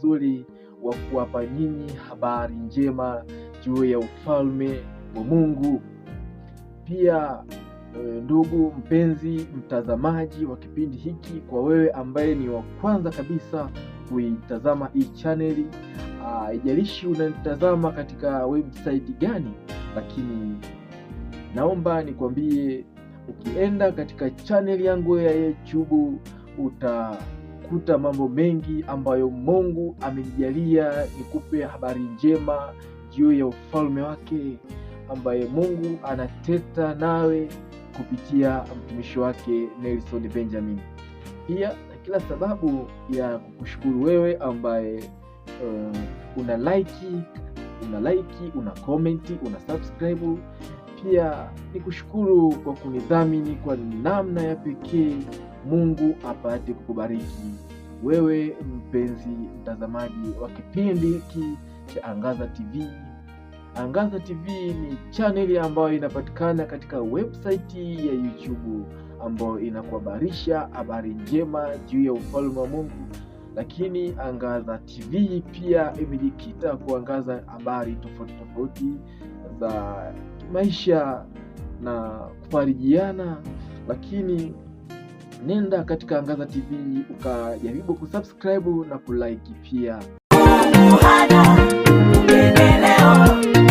mzuri wa kuwapa nyinyi habari njema juu ya ufalme wa Mungu. Pia ndugu mpenzi mtazamaji wa kipindi hiki, kwa wewe ambaye ni wa kwanza kabisa kuitazama hii chaneli, haijalishi unatazama katika website gani, lakini naomba nikwambie, ukienda katika chaneli yangu ya YouTube utakuta mambo mengi ambayo Mungu amenijalia nikupe habari njema juu ya ufalme wake, ambaye Mungu anateta nawe kupitia mtumishi wake Nelson Benjamin. Pia na kila sababu ya kukushukuru wewe ambaye una like, una like, una comment, una subscribe. Pia nikushukuru kwa kunidhamini kwa namna ya pekee. Mungu apate kukubariki wewe mpenzi mtazamaji wa kipindi hiki cha Angaza TV. Angaza TV ni chaneli ambayo inapatikana katika website ya YouTube ambayo inakuhabarisha habari njema juu ya ufalme wa Mungu. Lakini Angaza TV pia imejikita kuangaza habari tofauti tofauti za maisha na kufarijiana. Lakini nenda katika Angaza TV ukajaribu kusubscribe na kulike pia. Mungu hana upendeleo.